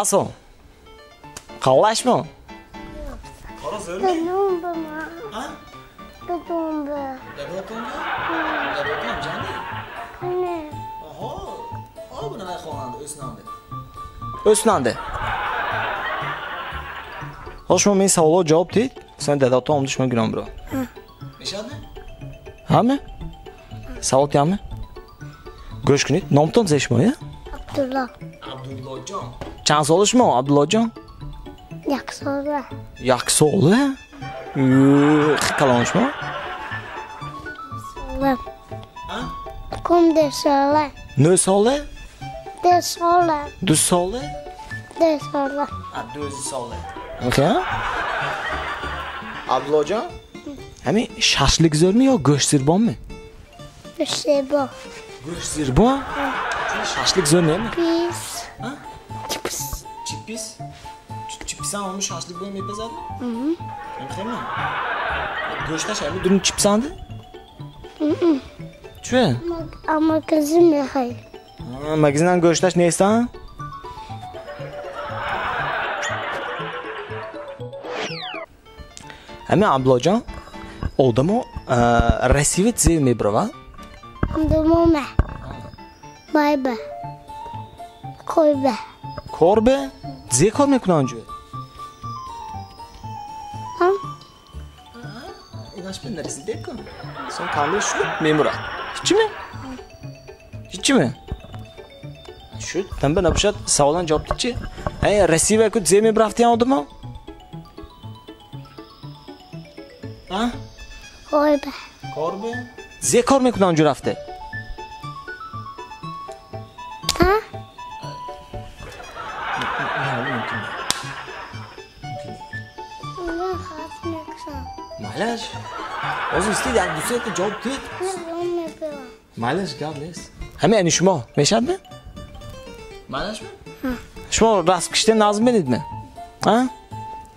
Асо. Қалашмо? Өснанде. Ҳозир шумо ин саволҳо ҷавоб дид, масалан дадато омаду шумо гирам биро. Мешавад не? Ҳаме? Савол ҳаме? Гӯш кунед, номтон зе шумо, я? Абдулло. Абдуллоҷон. Чанд сола шумо, Абдуллоҷон? Як сола. Як сола? Калон шумо? Сола. Кум ду сола. Нӯ сола? Ду сола. Ду сола? Ду сола. Ду сола. Окей? Абдуллоҷон, ҳамин шашлик зӯрми ё гӯштзирбонми? Гӯштзирбон. Гӯштзирбон? Шашлик зӯр неми? Чипис. Чипс. Чипис? Чипсан ҳамин шашлик бо мепазадми? Хеле. Гӯшташ ҳамин дурун чипсанди? Чӣ? Магазин мехарем. Магазинан гӯшташ нестан? Ҳамин Абдуллоҷон, одамо Россия зе мебарава? Одамо ме. Байба. Корба. Корба? Зе кор мекунанд ҷо? Инаш бе нарасиде кун. Сон камер шуд мемурад. Ҳичиме? Ҳичиме? Шуд. Танба набошад саволан ҷавоб дид чи? Эй, Россия ку зе мебарафтиян одамо? Корба. Корба? Зе кор мекунанд ҷо рафте? Майлаш. Ҳозир истед, як ду сета ҷавоб дид. Майлаш, гап нест. Ҳамин ани шумо мешавадми? Майлашми? Шумо расм кишидан назм медидми?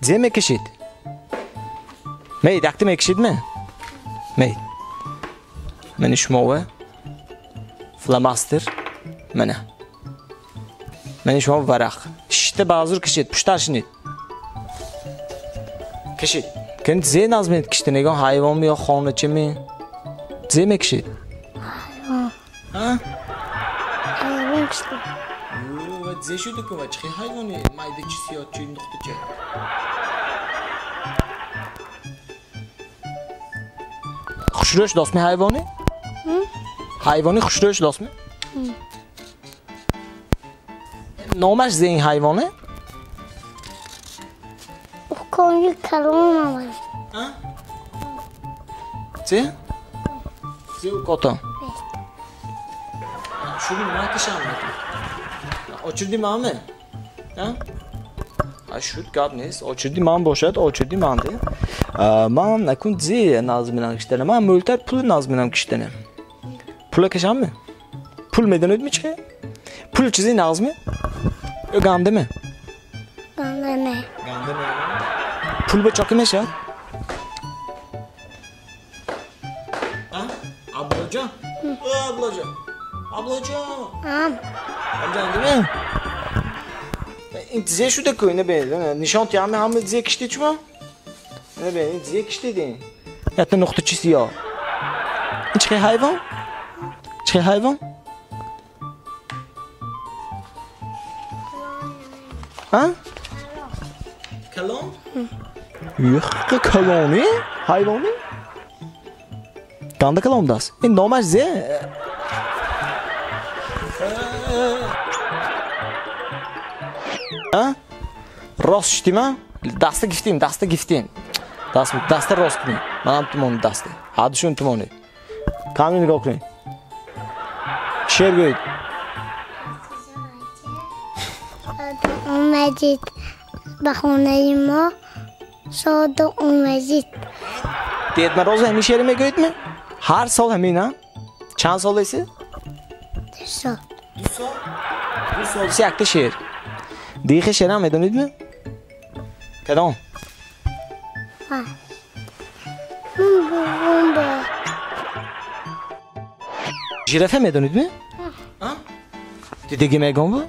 Зе мекашид? Мейд, якта мекашидми? Мейд. Мани шумова фломастер мана. Мани шумо варақ. Шишта баъзур кашид, пуштар шинид. Кашид. Кун зе назм медид кишидан, ягон ҳайвонми ё хоначами? Зе мекашид? Ҳайвон. Ҳайвон кишидам. Зе шуду ку ва чӣ ҳайвони майда чи сиёҳ чи нуқтача? Хушрӯш достми ҳайвони? Ҳайвони хушрӯш достми? Номаш зе ин ҳайвоне? Укони калон омад. Зе? Зе укото? Шури накашам. Очирди маме? Шуд гап нест. Очирди ман бошад, очирди манде. Ман накун зе назм менам киштанам. Ман мӯлтар пул назм менам киштанам. Пула кашамми? Пул медонедми чи? Пул чизи назми? Ё гандаме? Гандаме. Гандаме. Пул ба чоки мешавад? Абдуллоҷон? Абдуллоҷон. Абдуллоҷон. Гандаме? Ин зе шуда ку, ина бинед. Нишон тиҳами ҳама зе киштед шумо? Ина бинед, ин зе киштед ин. Якта нуқтачи сиёҳ. Ин чӣ ҳайвон? Чӣ ҳайвон? Калон? Юққа калони? Ҳайвони? Ганда калон будааст. Ин номаш зе? Рост шудима? Даста гифтем, даста гифтем. Даста рост кунед. Манам тумони даста. Ҳардушон тумони. Камера нигоҳ кунед. Шер гӯед. Омадид ба хонаи мо, соду омадид. Дед Мороз ҳамин шеъре мегӯедми? Ҳар сол ҳамин, а? Чанд сол эси? 2 сол. 2 сол? 2 сол си якта шеър. Дигар шеърам медонидми? Кадом? Жирафа медонидми? Дидагӣ мегон бу?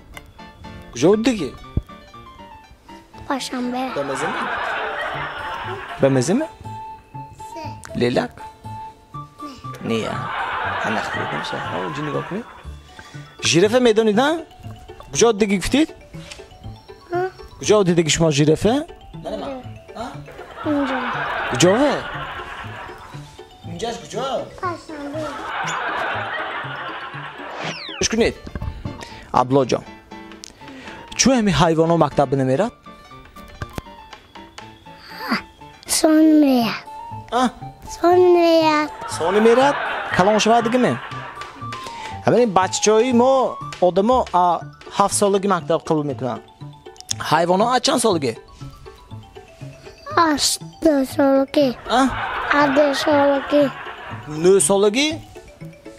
Куҷо буд диги? Панҷшанбе. Ба маза ме? Ба маза ме? Лелак? Не. Не. Нигоҳ кунед. Жирафа медонед, а? Куҷо дидагӣ гуфтед? Куҷо дидагӣ шумо жирафа? Инҷо. Куҷове? Инҷаш куҷо? Панҷшанбе. Гӯш кунед. Абдуллоҷон. Чун ҳамин ҳайвонҳо мактаб намерад? Сон мерад. Сон мерад. Сони мерад? Калон шавад дигаме? Ҳамин бачаҳои мо одамо 7 солагӣ мактаб қабул мекунанд. Ҳайвонҳо аз чанд солагӣ? Аз 2 солагӣ. Аз 2 солагӣ. 9 солагӣ?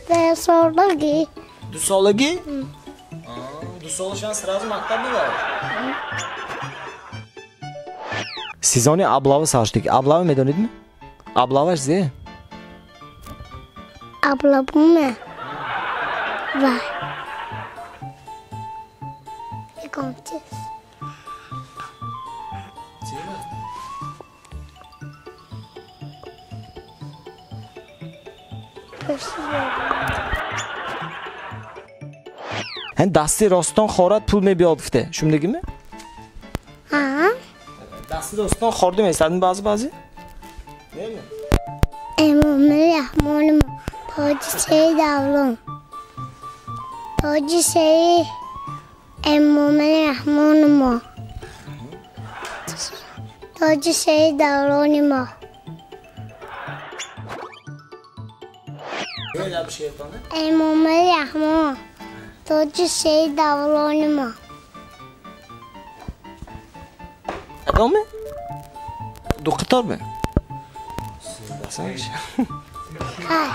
2 солагӣ. 2 солагӣ? 2 солашон сразу мактаб мебарад. Сезони облава сар шуд. Облава медонедми? Облаваш зе? Облавуме? Вай. Ягон чиз. Ҳан дасти ростон хорад пул мебиёд гуфте. Шумдагими? Ҳа. Дасти ростон хорда месадми баъзе баъзе? Неми? Эмомали Раҳмон мо тоҷи сеи давлон. Тоҷи сеи Эмомали Раҳмон мо. Тоҷи сеи давлони мо. Эмомали Раҳмон тоҷи сеи давлони мо. Адоме? Ду қатор ме? Ҳай.